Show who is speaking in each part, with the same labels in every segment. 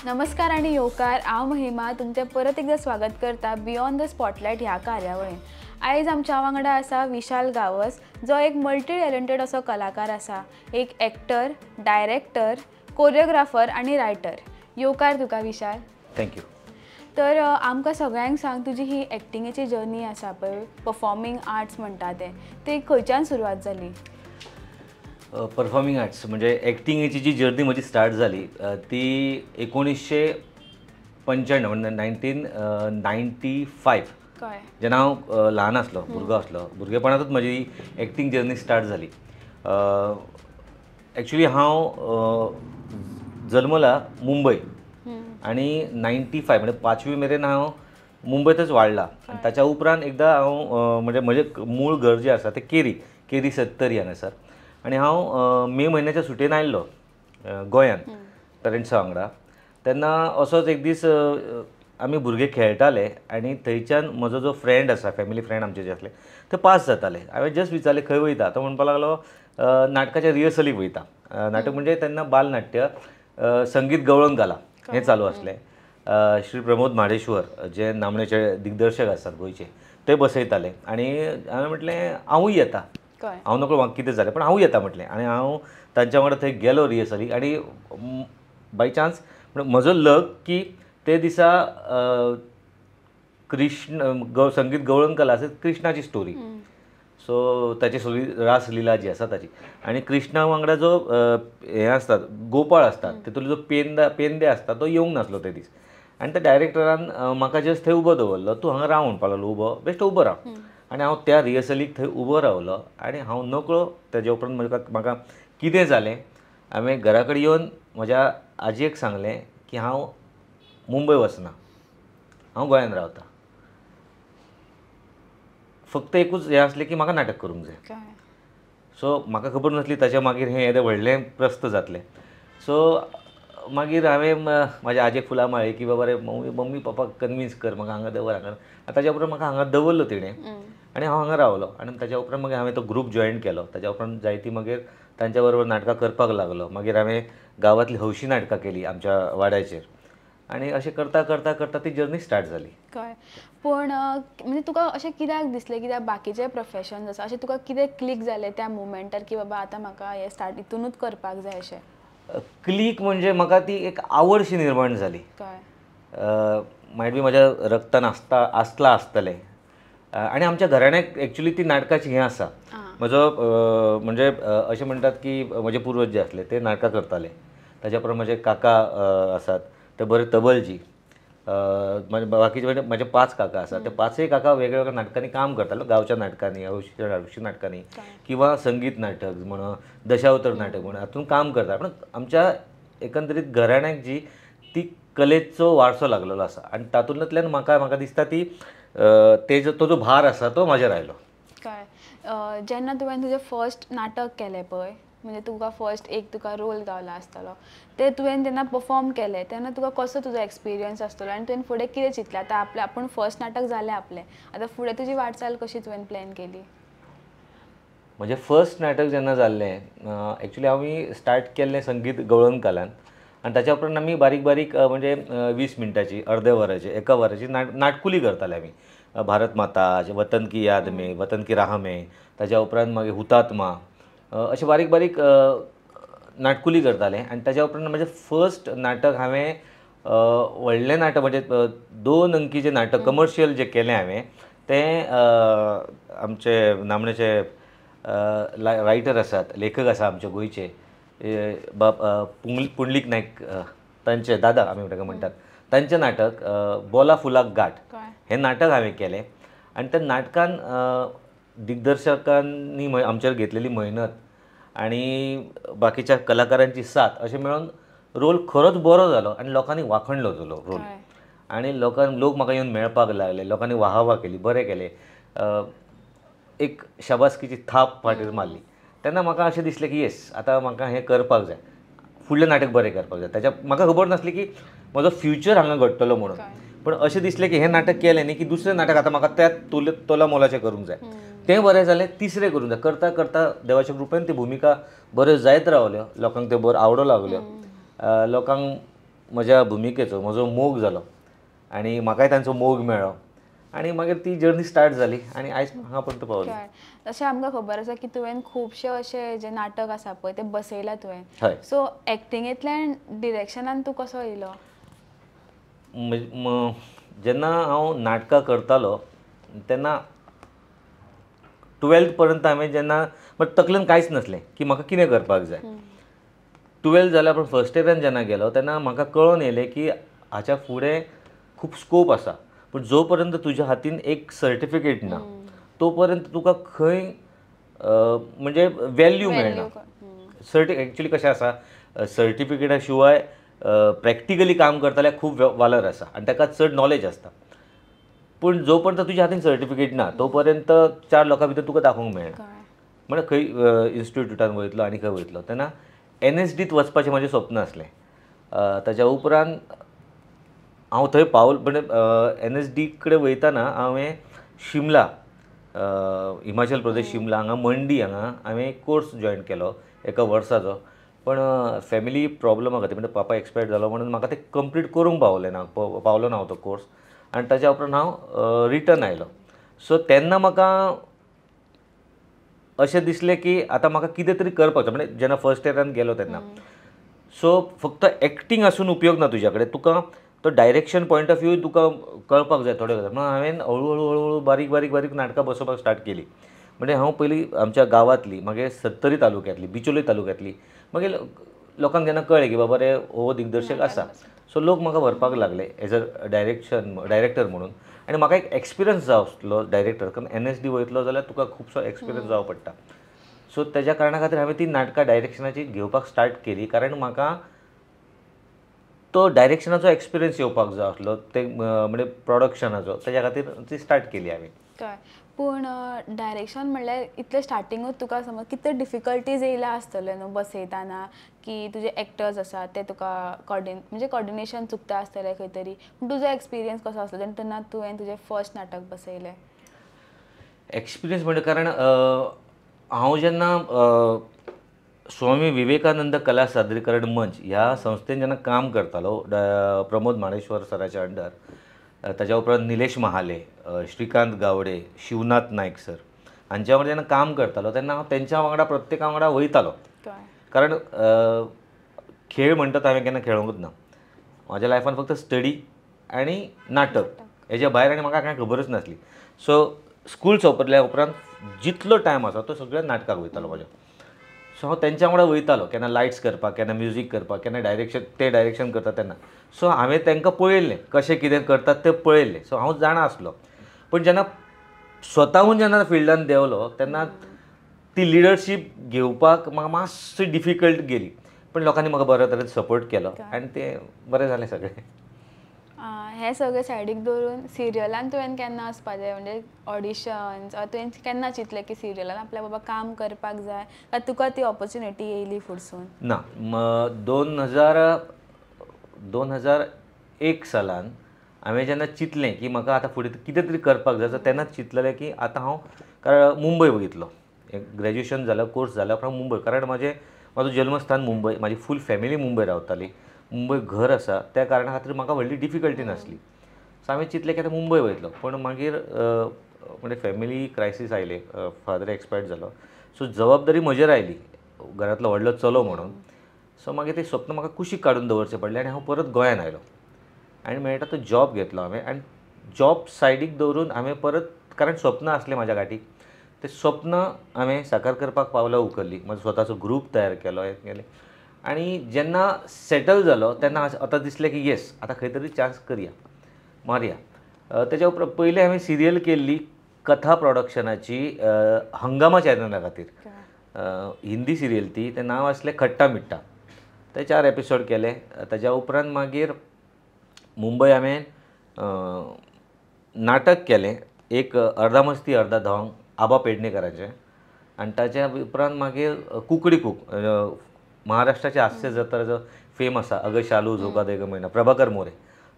Speaker 1: नमस्कार आनी येवकार. हांव महिमा तुमचें परत एकदां स्वागत करता बियॉन्ड the spotlight ह्या कार्यावळीन. आयज आमच्या वांगडा आसा विशाल गांवस, जो एक मल्टी टॅलंटेड असो कलाकार आसा, एक एक्टर, डायरेक्टर, कोरियोग्राफर आनी रायटर. येवकार तुका विशाल.
Speaker 2: Thank you.
Speaker 1: तर आमकां सगळ्यांक सांग, तुजी ही एक्टिंगेची जर्नी आसा पळय, परफॉर्मिंग आर्ट्स म्हणटा ते खंयच्यान सुरवात जाली?
Speaker 2: परफॉर्मिंग आर्ट्स म्हणजे एक्टिंगेची जी जर्नी म्हजी स्टार्ट जाली ती 1995 म्हणजे 1995, जेन्ना हांव ल्हान आसलो, भुरगो आसलो, भुरगेपणांतूच म्हजी एक्टिंग जर्नी स्टार्ट जाली. एक्चुली हांव जल्मला मुंबय आनी 95 म्हणजे 5वी मेरेन हांव मुंबयतच वाडला. आनी ताच्या उपरांत एकदां हांव म्हणजे म्हजें मूळ घर जें आसा तें केरी, केरी सत्तरी हांगासर. आनी हांव मे म्हयन्याच्या सुटयेन आयिल्लो गोंयान पेरंट्सा वांगडा. तेन्ना असोच एक दीस आमी भुरगे खेळटाले आनी थंयच्यान म्हजो जो फ्रेंड आसा, फॅमिली फ्रेंड आमचे जे आसले ते पास जाताले. हांवें जस्ट विचारलें खंय वयता, तो म्हणपाक लागलो नाटकाच्या रिहर्सलीक वयता. नाटक म्हणजे तेन्ना बालनाट्य संगीत गवळण घाला हें चालू आसलें. श्री प्रमोद म्हाडेश्वर जे नामनेचे दिग्दर्शक आसात गोंयचे ते बसयताले. आनी हांवें म्हटलें हांवूय येता, हांव नकळो म्हाका कितें जालें पण हांवूय येता म्हटलें. आनी हांव तांच्या वांगडा थंय गेलो रिहर्सलीक. आनी बाय चान्स म्हजो लक की ते दिसा कृष्ण संगीत गवळण कला आसा, कृष्णाची स्टोरी, सो ताची सगळी रासलीला जी आसा ताची. आनी कृष्णा वांगडा जो हें आसतात गोपाळ आसतात तितूंतलो जो पेंदे आसता तो येवंक नासलो ते दीस. आनी त्या डायरेक्टरान म्हाका जस्ट थंय उबो दवरलो, तूं हांगा राव म्हणपाक लागलो, उबो बेश्टो उबो राव. आनी हांव त्या रिहर्सलीक थंय उबो रावलो आनी हांव नकळो ताजे उपरांत म्हाका कितें जालें, हांवें घरा कडेन येवन म्हज्या आजयेक सांगलें की हांव मुंबय वचना, हांव गोंयान रावता. फक्त एकूच हें आसलें की म्हाका नाटक करूंक जाय. सो म्हाका खबर नासली ताच्या मागीर हें येदें व्हडलें प्रस्त जातलें. सो मागीर हांवें म्हाज्या आजयेक फुलां माळ्ळी की बाबा रे मम्मी पप्पाक कन्विन्स कर, म्हाका हांगा दवर हांगा. ताच्या उपरांत म्हाका हांगा दवरलो तिणें आनी हांव हांगा रावलो. आनी ताच्या उपरांत मागीर हांवें तो ग्रूप जॉयन केलो. ताच्या उपरांत जायती मागीर तांच्या बरोबर नाटकां करपाक लागलो. मागीर हांवें गांवांतली हौशी नाटकां केली आमच्या वाड्याचेर. आनी अशें करता करता करता ती जर्नी स्टार्ट जाली.
Speaker 1: कळ्ळें. पूण म्हणजे तुका अशें कित्याक दिसलें कित्याक बाकीचे प्रोफेशन आसा अशें तुका कितें क्लिक जालें त्या मुमेंटार की बाबा आतां म्हाका हें स्टार्ट हितूनच करपाक जाय अशें?
Speaker 2: क्लिक म्हणजे म्हाका ती एक आवडशी निर्माण जाली. मायट बी म्हज्या रक्तान आसला आसतलें. आनी आमच्या घराण्याक एक्चुली ती नाटकाची हें आसा. म्हजो म्हणजे अशें म्हणटात की म्हजे पुर्वज जे आसले ते नाटकां करताले. ताच्या उपरांत म्हजे काका आसात ते बरे तबलजी, म्हजे बाकीचे म्हणजे म्हजे 5 काका आसात, ते 5 काका वेगळ्या नाटकांनी काम करताले, गांवच्या नाटकांनी, हौशी नाटकांनी किंवा संगीत नाटक म्हण, दशावतार नाटक म्हण हातूंत काम करता. पण आमच्या एकंदरीत घराण्याक जी ती कलेचो वारसो लागलेलो आसा आनी तातूंतल्यान म्हाका म्हाका दिसता ती तो जो भार आसा तो म्हाजेर आयलो.
Speaker 1: कळ्ळें. जेन्ना तुवें तुजें फर्स्ट नाटक केलें पळय, म्हणजे तुका फर्स्ट एक तुका रोल गावला आसतलो, ते तुवें जेन्ना परफॉर्म केलें तेन्ना तुका कसो तुजो एक्सपिरियन्स आसतलो आनी तुवें फुडें कितें चिंतलें? आतां आपलें आपूण फर्स्ट नाटक जालें आपलें, आतां फुडें तुजी वाटचाल कशी तुवें प्लॅन केली?
Speaker 2: म्हजें फर्स्ट नाटक जेन्ना जाल्लें, एक्चुली आमी स्टार्ट केल्लें संगीत गवळण कालान. आनी ताच्या उपरांत आमी बारीक बारीक म्हणजे 20 मिनटाची, अर्द्या वराची, 1 वराची नाटकुली करताले आमी. भारत माता, वतन की याद में, वतन की राह में, ताच्या उपरांत मागीर हुतात्मा, अशें बारीक बारीक नाटकुली करताले. आनी ताच्या उपरांत म्हजें फर्स्ट नाटक हांवें व्हडलें नाटक म्हणजे 2 अंकीचें नाटक कमर्शियल जें केलें हांवें तें आमचे नामनेचे रायटर आसात, लेखक आसा आमचे गोंयचे, बाब पुंडलीक नायक तांचे दादा आमी ताका म्हणटात, तांचें नाटक बोला फुलाक गाठ हें नाटक हांवें केलें. आनी त्या नाटकान दिग्दर्शकांनी आमचेर घेतलेली मेहनत आनी बाकीच्या कलाकारांची साथ अशें मेळून रोल खरोच बरो जालो आनी लोकांनी वाखणलो तो रोल. आनी लोक म्हाका येवन मेळपाक लागले, लोकांनी वाहवा केली, बरें केलें, एक शाबासकीची थाप फाटीर मारली. तेन्ना म्हाका अशें दिसलें की येस, आतां म्हाका हें करपाक जाय, फुडलें नाटक बरें करपाक जाय. ताच्या म्हाका खबर नासली की म्हजो फ्युचर हांगा घडटलो म्हणून, पण अशें दिसलें की हें नाटक केलें न्ही की दुसरें नाटक आतां म्हाका त्या तोला मोलाचें करूंक जाय. तें बरें जालें, तिसरें करूंक जाय. करता करता देवाच्या कृपेन ती भुमिका बऱ्यो जायत रावल्यो, लोकांक त्यो बऱ्यो आवडो लागल्यो, लोकांक म्हज्या भुमिकेचो म्हजो मोग जालो आनी म्हाकाय तांचो मोग मेळ्ळो आनी मागीर ती जर्नी स्टार्ट जाली आनी आयज हांगा पर्यंत पावली.
Speaker 1: तशें आमकां खबर आसा की तुवें खुबशे अशे जे नाटक आसा पळय ते बसयला तुवें, सो एक्टिंगेंतल्यान डिरेक्शनान तूं कसो येयलो?
Speaker 2: जेन्ना हांव नाटकां करतालो तेन्ना 12th पर्यंत हांवें जेन्ना तकलेन कांयच नासलें की म्हाका कितें करपाक जाय. 12th जाल्या उपरांत फर्स्ट इयरान जेन्ना गेलो तेन्ना म्हाका कळोन येयलें की हाच्या फुडें खूब स्कोप आसा, पूण जो पर्यंत तुज्या हातीन एक सर्टिफिकेट ना तो पर्यंत तुका खंय म्हणजे वेल्यू मेळना. एक्चुली कशें आसा, सर्टिफिकेटा शिवाय प्रॅक्टिकली काम करतल्याक खूब वालर आसा आनी ताका चड नॉलेज आसता, पूण जो पर्यंत तुज्या हातीन सर्टिफिकेट ना तो पर्यंत 4 लोकां भितर तुका दाखोवंक मेळना. म्हणल्यार खंय इन्स्टिट्यूटान वयतलो आनी खंय वयतलो. तेन्ना NSDत वचपाचें म्हाजें स्वप्न आसलें. ताच्या उपरांत हांव थंय पावल म्हणजे NSD कडेन वयतना हांवें शिमला, हिमाचल प्रदेश शिमला हांगा मंडी हांगा हांवें एक कोर्स जॉयन केलो एका वर्साचो. पण फॅमिली प्रॉब्लमा खातीर म्हणजे पापा एक्सपायर्ड जालो म्हणून म्हाका तें कंप्लीट करूंक पावलें ना, पावलो ना हांव तो कोर्स. आनी ताच्या उपरांत हांव रिटर्न आयलो. सो तेन्ना म्हाका अशें दिसलें की आतां म्हाका कितें तरी करपाक जाय, म्हणजे जेन्ना फर्स्ट इयरान गेलो तेन्ना. सो फक्त एक्टींग आसून उपयोग ना तुज्या कडेन, तुका तो डायरेक्शन पॉयंट ऑफ व्यू तुका कळपाक जाय थोडे. म्हणून हांवें हळू हळू हळू बारीक बारीक बारीक नाटकां बसोवपाक स्टार्ट केली. म्हणजे हांव पयलीं आमच्या गांवांतली, मागीर सत्तरी तालुक्यांतली, बिचोली तालुक्यांतली, मागीर लोकांक जेन्ना कळ्ळें की बाबा रे हो दिग्दर्शक आसा, सो लोक म्हाका व्हरपाक लागले एज अ डायरेक्टर म्हणून. आनी म्हाका एक एक्सपिरियन्स जाव आसलो डायरेक्टर, कारण NSD वयतलो जाल्यार तुका खुबसो एक्सपिरियन्स जावो पडटा. सो तेज्या कारणा खातीर हांवें ती नाटकां डायरेक्शनाची घेवपाक स्टार्ट केली, कारण म्हाका तो डायरेक्शनाचो एक्सपिरियन्स येवपाक जाय आसलो, ते म्हणजे प्रोडक्शनाचो, तेज्या खातीर ती स्टार्ट केली हांवें.
Speaker 1: कळ्ळें. पूण डायरेक्शन म्हणल्यार इतलें स्टार्टिंगूच तुका समज कितले डिफिकल्टीज येयला आसतल्यो न्हू बसयतना, की तुजे एक्टर्स आसात ते तुका म्हणजे कॉर्डिनेशन चुकता आसतलें खंय तरी, पूण तुजो एक्सपिरियन्स कसो आसलो तेन्ना तुवें तुजें फर्स्ट नाटक बसयलें?
Speaker 2: एक्सपिरियन्स म्हणजे कारण हांव जेन्ना स्वामी विवेकानंद कला सादरीकरण मंच ह्या संस्थेन जेन्ना काम करतालो प्रमोद माणेश्वर सराच्या अंडर, ताच्या उपरांत निलेश महाले, श्रीकांत गावडे, शिवनाथ नायक सर हांच्या वांगडा जेन्ना काम करतालो तेन्ना हांव तेंच्या वांगडा प्रत्येका वांगडा वयतालो. कारण खेळ म्हणटात हांवें केन्ना खेळोंकूच ना म्हाज्या लायफान, फक्त स्टडी आनी नाटक हेज्या भायर आनी म्हाका कांय खबरच नासली. सो स्कूल सोंपल्या उपरांत जितलो टायम आसा तो सगळ्या नाटकाक वयतालो म्हाज्या. सो हांव तेंच्या वांगडा वयतालो, केन्ना लायट्स करपाक, केन्ना म्युजीक करपाक, केन्ना डायरेक्शन, ते डायरेक्शन करता तेन्ना. सो हांवें तांकां पळयल्लें कशें कितें करतात तें पळयल्लें. सो हांव जाणा आसलो. पूण जेन्ना स्वताहून जेन्ना फिल्डान देंवलो तेन्ना ती लिडरशीप घेवपाक म्हाका मातशी डिफिकल्ट गेली, पूण लोकांनी म्हाका बऱ्या तरेन सपोर्ट केलो आनी तें बरें जालें सगळें.
Speaker 1: हें सगळें सायडीक दवरून सिरियलान तुवें केन्ना वचपाचें, म्हणजे ऑडिशन्स, तुवें केन्ना चिंतलें की सिरियलान आपल्या बाबा काम करपाक जाय, काय तुका ती ऑपॉर्च्युनिटी येयली फुडसून?
Speaker 2: ना, 2001 सालान हांवें जेन्ना चिंतलें की म्हाका आतां फुडें कितें तरी करपाक जाय, तेन्नाच चिंतलेलें की आतां हांव कारण मुंबय वयतलो. ग्रॅज्युएशन जालें, कोर्स जाल्या उपरांत मुंबय, कारण म्हाजो जल्मस्थान मुंबय, म्हाजी फूल फॅमिली मुंबय रावताली, मुंबय घर आसा, त्या कारणा खातीर म्हाका व्हडली डिफिकल्टी नासली. सो हांवें चिंतलें की आतां मुंबय वयतलो. पूण मागीर म्हणजे फॅमिली क्रायसीस आयलें, फादर एक्सपायर्ड जालो, सो जबाबदारी म्हजेर आयली घरांतलो व्हडलो चलो म्हणून. सो मागीर तें स्वप्न म्हाका कुशीक काडून दवरचें पडलें आनी हांव परत गोंयान आयलो आनी मेळटा तो जॉब घेतलो हांवें. आनी जॉब सायडीक दवरून हांवें परत, कारण स्वप्न आसलें म्हाज्या गांठीक, तें स्वप्न हांवें साकार करपाक पावलां उखल्लीं. म्हजो स्वताचो ग्रूप तयार केलो, हें केलें. आनी जेन्ना सेटल जालो तेन्ना आतां दिसलें की येस, आतां खंय तरी चान्स करया, मारया. तेज्या उपरांत पयलीं हांवें सिरियल केल्ली कथा प्रोडक्शनाची हंगामा चॅनला खातीर, हिंदी सिरियल ती, तें नांव आसलें खट्टा मिट्टा. ते 4 एपिसोड केले. ताज्या उपरांत मागीर मुंबय हांवें नाटक केलें एक, अर्धा मस्ती अर्धा धोंग, आबा पेडणेकराचें. आनी ताच्या उपरांत मागीर कुकडी कूक, महाराष्ट्राचे हास्य जत्रा जो फेम आसा, अगं शालू झोका दे गं मैना, प्रभाकर मोरे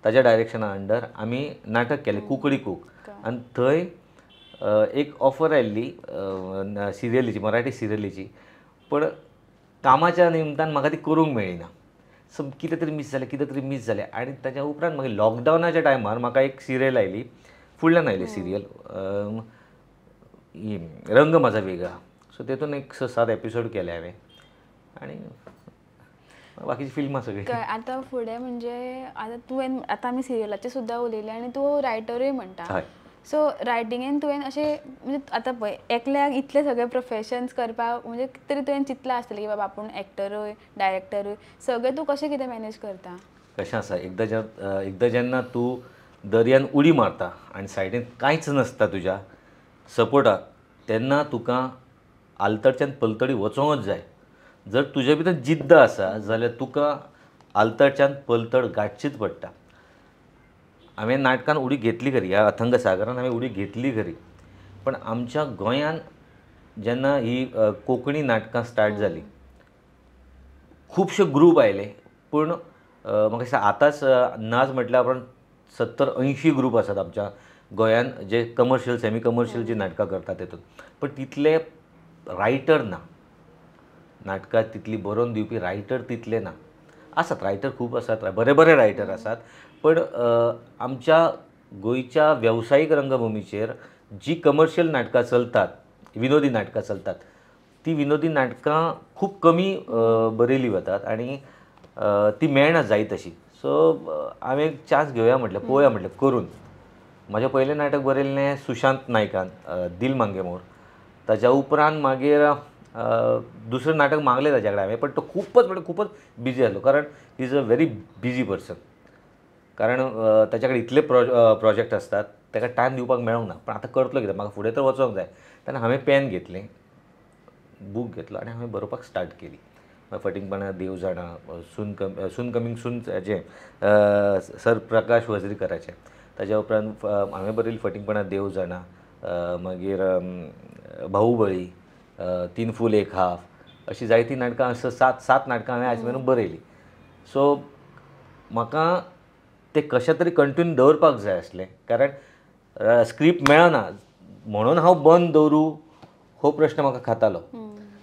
Speaker 2: ताज्या डायरेक्शना अंडर आमी नाटक केलें कुकडी कूक. आनी थंय एक ऑफर आयिल्ली सिरियलीची, मराठी सिरियलीची, पण कामाच्या निमतान म्हाका ती करूंक मेळ्ळी ना. सो कितें तरी मीस जालें, कितें तरी मीस जालें. आनी ताच्या उपरांत मागीर लॉकडावनाच्या टायमार म्हाका एक सिरियल आयली, फुडल्यान आयली सिरियल ही रंग माझा वेगळा. सो तेतून एक 6-7 एपिसोड केले हांवें आनी बाकीची फिल्मां सगळीं.
Speaker 1: आतां फुडें म्हणजे आतां तुवें आतां आमी सिरियलाचेर सुद्दां उलयले आनी तूं रायटरूय म्हणटा. सो रायटिंगेन तुवें अशें म्हणजे आतां पळय एकल्याक इतले सगळे प्रोफेशन्स करपाक म्हणजे तरी तुवें चिंतलां आसतलें की बाबा आपूण एक्टरूय डायरेक्टरूय सगळें तूं कशें कितें मॅनेज करता?
Speaker 2: कशें आसा, एकदां जेन्ना तूं दर्यान उडी मारता आनी सायडीन कांयच नासता तुज्या सपोर्टाक, तेन्ना तुका आलतडच्यान पलतडी वचोंकच जाय. जर तुजे भितर जिद्द आसा जाल्यार तुका आलतडच्यान पलतड गांठचीच पडटा. हांवें नाटकान उडी घेतली खरी, ह्या अथंग सागरान हांवें उडी घेतली खरी, पण आमच्या गोंयान जेन्ना ही कोंकणी नाटकां स्टार्ट जाली खुबशे ग्रूप आयले, पूण म्हाका दिसता आतांच नाच म्हटल्यार उपरांत 70-80 ग्रूप आसात आमच्या गोंयान जे कमर्शियल सेमी कमर्शियल जी नाटकां करतात तेतून, पण तितले रायटर ना, नाटकां तितली बरोवन दिवपी रायटर तितले ना. आसात रायटर खूब आसात, बरे बरे रायटर आसात, पण आमच्या गोंयच्या वेवसायीक रंगभुमीचेर जी कमर्शियल नाटकां चलतात, विनोदी नाटकां चलतात, ती विनोदी नाटकां खूब कमी बरयलीं वतात आनी ती मेळना जाय तशी. सो हांवें एक चान्स घेवया म्हटलें, पळोवया म्हटलें करून. म्हजें पयलें नाटक बरयल्लें सुशांत नायकान, दिल मांगे मोर. ताच्या उपरांत मागीर दुसरें नाटक मागलें ताच्या कडेन हांवें, पण तो खूबच म्हणजे खूबच बिजी आसलो, कारण he is a very busy person. कारण ताच्या कडेन इतले प्रोजेक्ट आसतात, ताका टायम दिवपाक मेळोंक ना. पण आतां करतलो कितें, म्हाका फुडें तर वचोंक जाय. तेन्ना हांवें पेन घेतलें, बूक घेतलो आनी हांवें बरोवपाक स्टार्ट केली. फटींगपणां, देव जाणा, सून कमींग सून हेजें सर प्रकाश वजरीकराचें. ताच्या उपरांत हांवें बरयली फटींगपणां देव जाणा, मागीर बाहुबळी, 3 फूल 1 हाफ, अशीं जायतीं नाटकां, असं 7 नाटकां हांवें आयज मेरेन बरयलीं. सो म्हाका ते कशें तरी कंटिन्यू दवरपाक जाय आसलें, कारण स्क्रिप्ट मेळना म्हणून हांव बंद दवरूं हो प्रश्न म्हाका खातालो.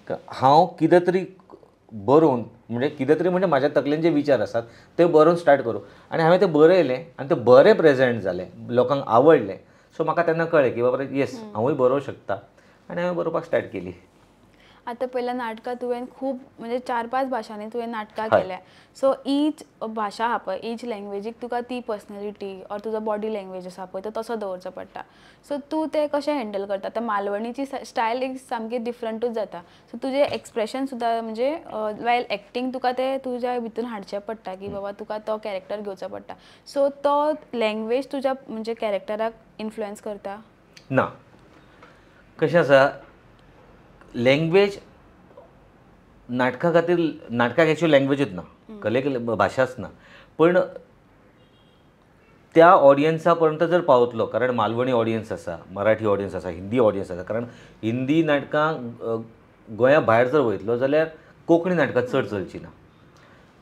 Speaker 2: हांव कितें तरी बरोवन, म्हणजे कितें तरी म्हणजे म्हाज्या तकलेन जे विचार आसात ते बरोवन स्टार्ट करूं, आनी हांवें तें बरयलें आनी तें बरें प्रेजेंट जालें, लोकांक आवडलें. सो म्हाका तेन्ना कळ्ळें की बाबा येस, हांवूय बरोवंक शकता, आनी हांवें बरोवपाक स्टार्ट केली.
Speaker 1: आतां पयल्या नाटकां तुवें खूब म्हणजे 4-5 भाशांनी तुवें नाटकां केल्या. सो ईच भाशा आहा पळय, ईच लँग्वेजीक तुका ती पर्सनॅलिटी ऑर तुजो बॉडी लँग्वेज आसा पळय तो तसो दवरचो पडटा. सो तूं तें कशें हँडल करता? आतां मालवणीची स्टायल एक सामकी डिफरंटूच जाता, सो तुजें एक्सप्रेशन सुद्दां म्हणजे वायल एक्टींग तुका तें तुज्या भितून हाडचें पडटा की बाबा तुका तो कॅरेक्टर घेवचो पडटा. सो तो लँग्वेज तुज्या म्हणजे कॅरेक्टराक इन्फ्लुएन्स करता
Speaker 2: ना? कशें आसा, लँग्वेज नाटका खातीर, नाटकाक एक्चुअली लँग्वेजूच ना, कलेक भाशाच ना, पण त्या ऑडियन्सा पर्यंत जर पावतलो, कारण मालवणी ऑडियन्स आसा, मराठी ऑडियन्स आसा, हिंदी ऑडियन्स आसा, कारण हिंदी नाटकां गोंया भायर जर वयतलो जाल्यार कोंकणी नाटकां चड चलची ना,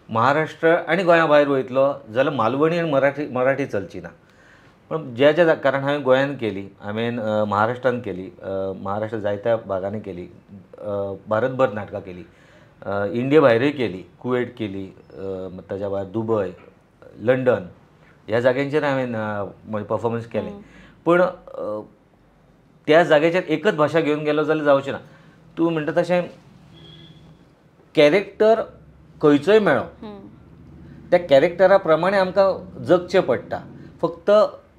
Speaker 2: महाराष्ट्र आनी गोंया भायर वयतलो जाल्यार मालवणी आनी मराठी चलची ना. पण ज्या ज्या, कारण हांवें गोंयान केली, हांवें महाराष्ट्रान केली, महाराष्ट्र जायत्या भागांनी केली, भारतभर नाटकां केली, इंडिया भायरूय केली, कुवेट केली, ताच्या भायर दुबय, लंडन ह्या जाग्यांचेर हांवें म्हजें परफॉर्मन्स केलें. पूण त्या जाग्याचेर एकच भाशा घेवन गेलो जाल्यार जावचें ना. तूं म्हणटा तशें कॅरेक्टर खंयचोय मेळो, त्या कॅरेक्टरा प्रमाणे आमकां जगचें पडटा. फक्त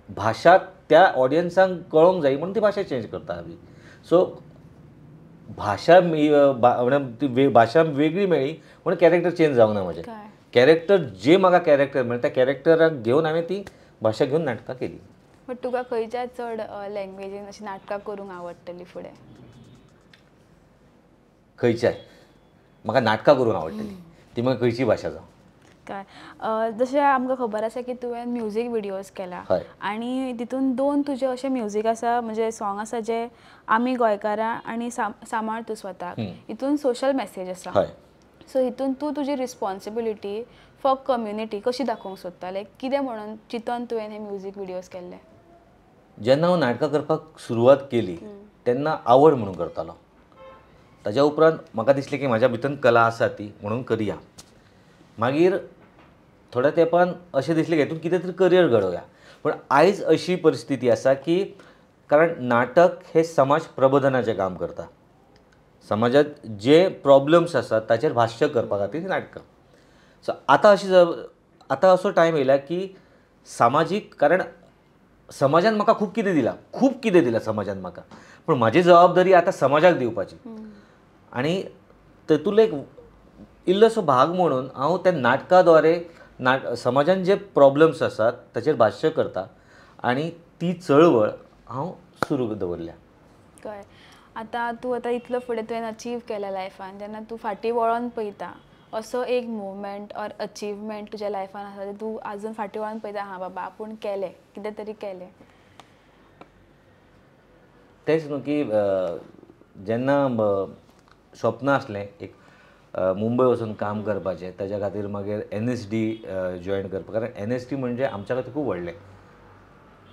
Speaker 2: भाशा त्या ऑडियन्सांक कळोंक जाय म्हणून ती भाशा चेंज करता आमी. सो भाशा ती भाशा वेगळी मेळ्ळी म्हणून कॅरेक्टर चेंज जावंक ना म्हजें. कॅरेक्टर जे म्हाका कॅरेक्टर मेळ्ळें त्या कॅरेक्टराक घेवन हांवें ती भाशा घेवन नाटकां केली.
Speaker 1: बट तुका खंयच्या चड लँग्वेजीन अशी नाटकां करूंक आवडटली फुडें?
Speaker 2: खंयच्याय म्हाका नाटकां करूंक आवडटली, ती मागीर खंयची भाशा जावं.
Speaker 1: काय जशें आमकां खबर आसा की तुवें म्युजीक विडियोज केला आनी तितून 2 तुजे अशे म्युजीक आसा, म्हणजे सॉंग आसा जे आमी गोंयकारां आनी सांबाळ तूं स्वताक, हितून सोशल मॅसेज आसा. सो हितून तूं तुजी रिस्पॉन्सिबिलिटी फॉर कम्युनिटी कशी दाखोवंक सोदता, लायक कितें म्हणून चिंतून तुवें हे म्युजीक विडियोज केल्ले?
Speaker 2: जेन्ना हांव नाटकां करपाक सुरवात केली तेन्ना आवड म्हणून करतालो. ताज्या उपरांत म्हाका दिसलें की म्हाज्या भितर कला आसा ती म्हणून करया. मागीर थोड्या तेंपान अशें दिसलें की हितून कितें तरी करियर घडोवया. पूण आयज अशी परिस्थिती आसा की कारण नाटक हे समाज प्रबोधनाचें काम करता, समाजांत जे प्रॉब्लम्स आसात ताचेर भाश्य करपा खातीर नाटकां. सो आतां अशी आतां असो टायम येयला की सामाजीक, कारण समाजान म्हाका खूब कितें दिलां, खूब कितें दिलां समाजान म्हाका, पूण म्हाजी जबाबदारी आतां समाजाक दिवपाची. आनी तेतूंतलो एक इल्लोसो भाग म्हणून हांव त्या नाटका द्वारे समाजान जे प्रॉब्लम्स आसात ताचेर भाश्य करता आनी ती चळवळ हांव सुरू दवरल्या.
Speaker 1: कळ्ळें. आतां तूं आतां इतलो फुडें तुवें अचीव केला लायफान, जेन्ना तूं फाटीं वळोन पळयता असो एक मुवमेंट ऑर अचिवमेंट तुज्या लायफान आसा तें तूं आजून फाटीं वळोन पळयता, हां बाबा आपूण केलें, कितें तरी केलें?
Speaker 2: तेंच न्हू की जेन्ना स्वप्न आसलें एक मुंबय वचून काम करपाचें, ताज्या खातीर मागीर NSD join करपा, कारण NSD म्हणजे आमच्या खातीर खूब व्हडलें,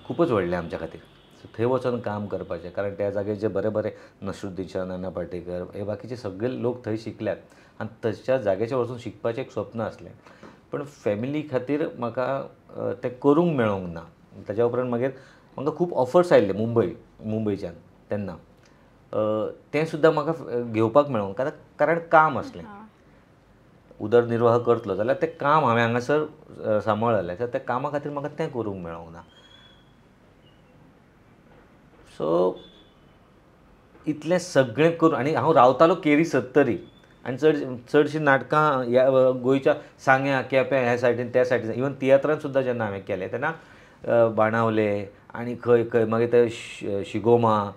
Speaker 2: खुबूच व्हडलें आमच्या खातीर. सो थंय वचून काम करपाचें, कारण त्या जाग्यार जे बरे बरे नसरुद्दीन शाह, नाना पाटेकर हे बाकीचे सगळे लोक थंय शिकल्यात आनी तशा जाग्याचेर वचून शिकपाचें एक स्वप्न आसलें. पण फॅमिली खातीर म्हाका तें करूंक मेळोंक ना. ताज्या उपरांत मागीर म्हाका खूब ऑफर्स आयिल्ले मुंबयच्यान तेन्ना, तें सुद्दां म्हाका घेवपाक मेळोंक, कारण काम आसलें, उदरनिर्वाह करतलो जाल्यार तें काम हांवें हांगासर सांबाळलें, तर त्या कामा खातीर म्हाका तें करूंक मेळोंक ना. सो इतलें सगळें करून, आनी हांव रावतालो केरी सत्तरी, आनी चडशीं नाटकां ह्या गोंयच्या सांग्या केप्यां ह्या सायडीन त्या सायडीन, इवन तियात्रान सुद्दां जेन्ना हांवें केलें तेन्ना बाणावले आनी खंय खंय, मागीर ते शिगोमा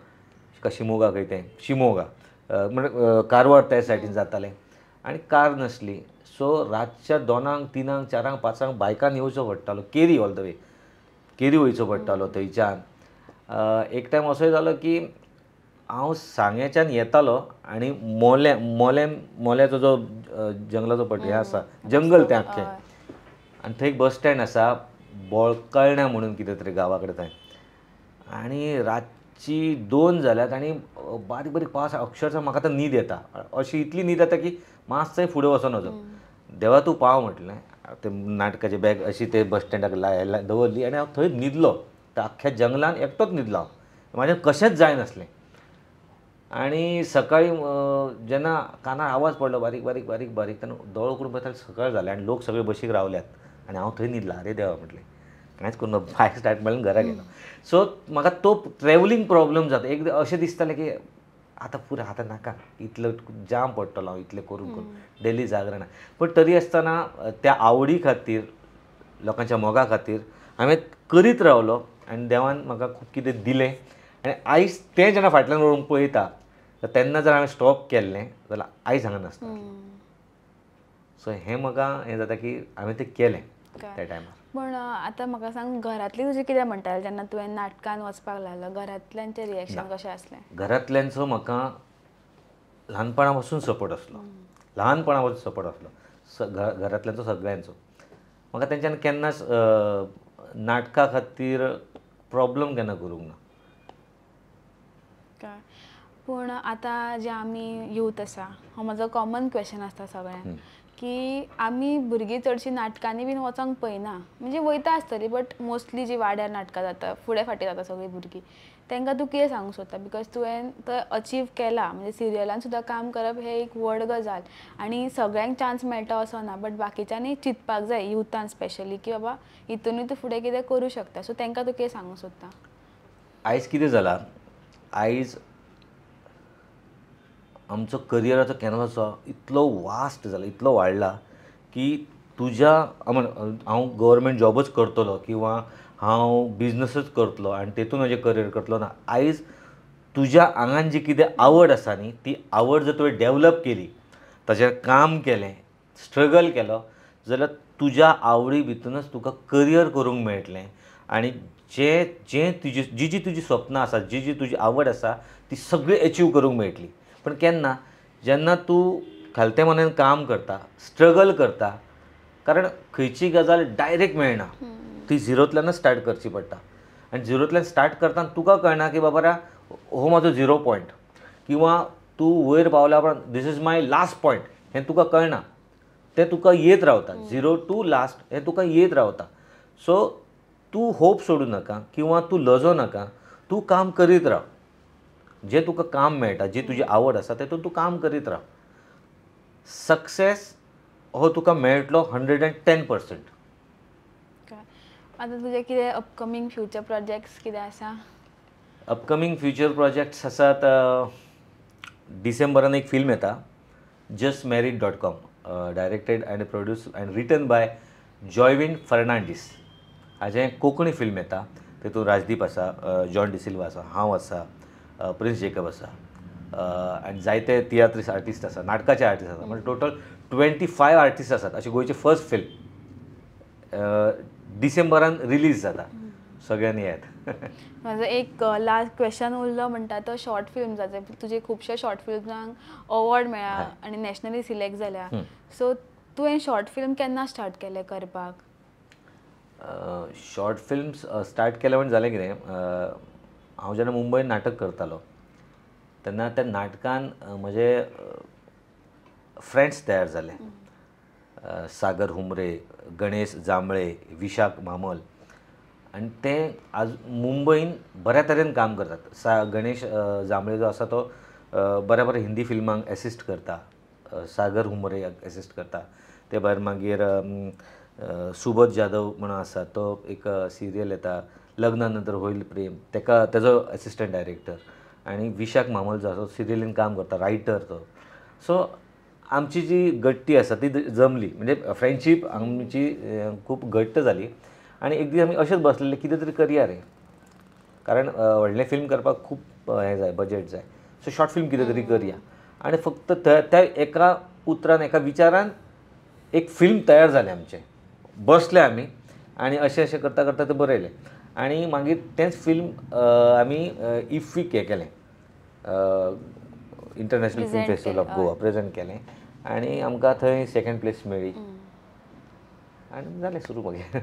Speaker 2: का शिमोगा खंय तें शिमोगा म्हणजे कारवार त्या सायडीन जातालें, आनी कार नासली. सो रातच्या 2, 3, 4, 5 बायकान येवचो पडटालो केरी, ऑल the way केरी वयचो पडटालो थंयच्यान. एक टायम असोय जालो की हांव सांग्याच्यान येतालो आनी मोल्या मोल्याचो जो जंगलाचो पट हें आसा, जंगल तें आख्खें, आनी थंय एक बस स्टँड आसा बोळकळण्या म्हणून कितें तरी गांवा कडेन थंय, आनी रातची 2 जाल्यात आनी बारीक बारीक पावस, अक्षरशः म्हाका आतां न्हीद येता, अशी इतली न्हीद येता की मातशें फुडें वचोन वचो, देवा तूं पाव म्हटलें. तें नाटकाचें बॅग अशी ते बस स्टँडाक दवरली आनी हांव थंय न्हिदलो, त्या आख्ख्या जंगलान एकटोच न्हिदलो हांव, म्हाजें कशेंच जायनासलें. आनी सकाळीं जेन्ना कानार आवाज पडलो बारीक बारीक बारीक बारीक, तेन्ना दोळो उगडून पळयता सकाळ जालें आनी लोक सगळे बशीक रावल्यात आनी हांव थंय न्हिदलां. अरे देवा म्हटलें, कांयच करूं ना, बायक स्टार्ट मारून घरा गेलो. सो म्हाका तो ट्रॅवलिंग प्रॉब्लम जाता, एकदां अशें दिसतालें की आतां पुरो, आतां नाका, इतलो जाम पडटलो हांव इतलें करून करून डेली जागरणां. पूण तरी आसतना त्या आवडी खातीर, लोकांच्या मोगा खातीर हांवें करीत रावलो आनी देवान म्हाका खूब कितें दिलें. आनी आयज तें जेन्ना फाटल्यान वळून पळयता तेन्ना जर हांवें स्टॉप केल्लें जाल्यार आयज हांगा नासता. सो हें म्हाका हें जाता की हांवें तें केलें त्या टायमार.
Speaker 1: पूण आतां म्हाका सांग, घरांतली तुजी कितें म्हणटाले जेन्ना तुवें नाटकान वचपाक लागलो, घरांतल्यांचें रिएक्शन कशें आसलें?
Speaker 2: घरांतल्यांचो म्हाका ल्हानपणा पासून सपोर्ट आसलो, ल्हानपणा पासून सपोर्ट आसलो घरांतल्यांचो सगळ्यांचो. म्हाका तेंच्यान केन्नाच नाटका खातीर प्रॉब्लम केन्ना करूंक ना.
Speaker 1: पूण आतां जे आमी यूथ आसा, हो म्हजो कॉमन क्वेश्चन आसता सगळ्यांक की आमी भुरगीं चडशीं नाटकांनी बीन वचोंक पळयना, म्हणजे वयता आसतली बट मोस्टली जी वाड्यार नाटकां जाता, फुडें फाटीं जाता सगळीं भुरगीं, तांकां तूं कितें सांगूंक सोदता? Because तुवें तो अचीव केला, म्हणजे सिरियलान सुद्दां काम करप हें एक व्हड गजाल आनी सगळ्यांक चान्स मेळटा असो ना, बट बाकीच्यांनी चिंतपाक जाय युथान स्पेशली की बाबा हितूनय तूं फुडें कितें करूं शकता. सो तांकां तूं कितें सांगूंक सोदता?
Speaker 2: आयज कितें जालां, आयज आमचो करियराचो कॅनवास इतलो वास्ट जाला, इतलो वाडला की तुज्या हांव गव्हर्मेंट जॉबच करतलो किंवा हांव बिजनसच करतलो आनी तेतून म्हजें करियर करतलो ना. आयज तुज्या आंगान जी कितें आवड आसा न्ही, ती आवड जर तुवें डेवलप केली, ताचेर काम केलें, स्ट्रगल केलो जाल्यार तुज्या आवडी भितूनच तुका करियर करूंक मेळटलें आनी जे जे तुजी जी जी तुजी स्वप्नां आसा, जी जी तुजी आवड आसा ती सगळी एचीव करूंक मेळटली. पण केन्ना, जेन्ना तूं खालते मनान काम करता, स्ट्रगल करता, कारण खंयची गजाल डायरेक्ट मेळना, ती झिरोंतल्यानच स्टार्ट करची पडटा. आनी झिरोंतल्यान स्टार्ट करतना तुका कळना की बाबा हो म्हाजो झिरो पॉयंट किंवा तूं वयर पावल्या उपरांत this is my last point हें तुका कळना. ते तुका येत रावता, 0 to last हे तुका येत रावता. सो तूं होप सोडूं नाका किंवा तूं लजो नाका, तूं काम करीत राव. जें तुका काम मेळटा, जी तुजी आवड आसा तेतून तूं काम करीत राव. सक्सेस हो तुका मेळटलो 110%.
Speaker 1: आतां तुजें कितें अपकमींग फ्युचर प्रोजेक्ट्स कितें आसा?
Speaker 2: अपकमींग फ्युचर प्रोजेक्ट्स आसात, डिसेंबरान एक फिल्म येता, just married .com, directed and produce and written by Joyvin Fernandes. हाजें कोंकणी फिल्म येता, तेतून राजदीप आसा, जॉन डिसिल्वा आसा, हांव आसा, प्रिन्स जेकब आसा, आनी जायते तियात्रीस आर्टिस्ट आसा, नाटकाचे आर्टिस्ट आसा. म्हणजे टोटल 25 आर्टिस्ट आसात. अशें गोंयचें फर्स्ट फिल्म डिसेंबरान रिलीज जाता, सगळ्यांनी येयात.
Speaker 1: म्हाजो एक लास्ट क्वेश्चन उरलो म्हणटा तो शॉर्ट फिल्म्साचो. तुजे खुबशे शॉर्ट फिल्म्सांक अवॉर्ड मेळ्ळा आनी नॅशनली सिलेक्ट जाल्या, सो तुवें शॉर्ट फिल्म केन्ना स्टार्ट केलें करपाक?
Speaker 2: शॉर्ट फिल्म्स स्टार्ट केलें म्हणजे जालें कितें, हांव जेन्ना मुंबयन नाटक करतालो तेन्ना त्या नाटकान म्हजे फ्रेंड्स तयार जाले, सागर हुमरे, गणेश जांभळे, विशाख म्हामल, आनी ते आज मुंबयन बऱ्या तरेन काम करतात. गणेश जांभळे जो आसा तो बऱ्या बऱ्या हिंदी फिल्मांक एसिस्ट करता, सागर हुमरे एसिस्ट करता, ते भायर मागीर सुबोध जाधव म्हणून आसा तो एक सिरियल येता लग्ना नंतर होईल प्रेम, तेका तेजो एसिस्टंट डायरेक्टर, आनी विशाख म्हामल जो आसा सिरियलीन काम करता, रायटर तो. सो आमची जी गट्टी आसा ती जमली, म्हणजे फ्रेंडशीप आमची खूब घट्ट जाली. आनी एक दीस आमी अशेंच बसलेले कितें तरी करया रे, कारण व्हडलें फिल्म करपाक खूब हें जाय, बजट जाय, सो शॉर्ट फिल्म कितें तरी करया. आनी फक्त त्या एका उतरान, एका विचारान एक फिल्म तयार जालें आमचें. बसले आमी आनी अशें अशें करता करता तें बरयलें आनी मागीर तेंच फिल्म आमी इफ्फीक हें केलें, international film festival of Goa present केलें आनी आमकां थंय सेकंड प्लेस मेळ्ळी आनी जालें सुरू मागीर.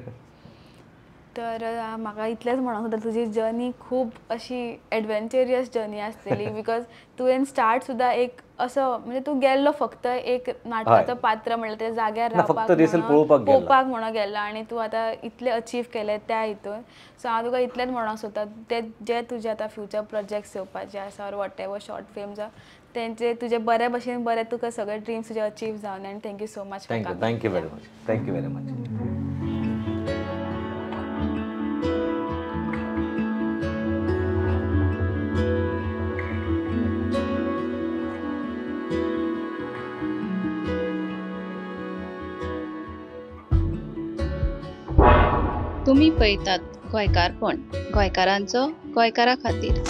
Speaker 1: तर म्हाका इतलेंच म्हणूंक जाता, तुजी जर्नी खूब अशी एडवेंचरियस जर्नी आसतली, because तुवें स्टार्ट सुद्दां एक असो म्हणजे तूं गेल्लो फक्त एक नाटकाचो पात्र म्हणल्यार त्या जाग्यार रावपाक पळोवपाक म्हणून गेल्लो आनी तूं आतां इतलें अचीव केलें त्या हितून. सो हांव तुका इतलेंच म्हणूंक सोदता, ते जे तुजे आतां फ्युचर प्रोजेक्ट्स येवपाचे आसा or what ever short films तेंचे तुजे बरे भशेन बरे तुका सगळे ड्रीम्स तुजे अचीव जावन. आनी thank you so much.
Speaker 2: Thank you very much. Thank you very much.
Speaker 3: तुम्ही पळयतात गोंयकारपण, गोंयकारांचो गोंयकारा खातीर.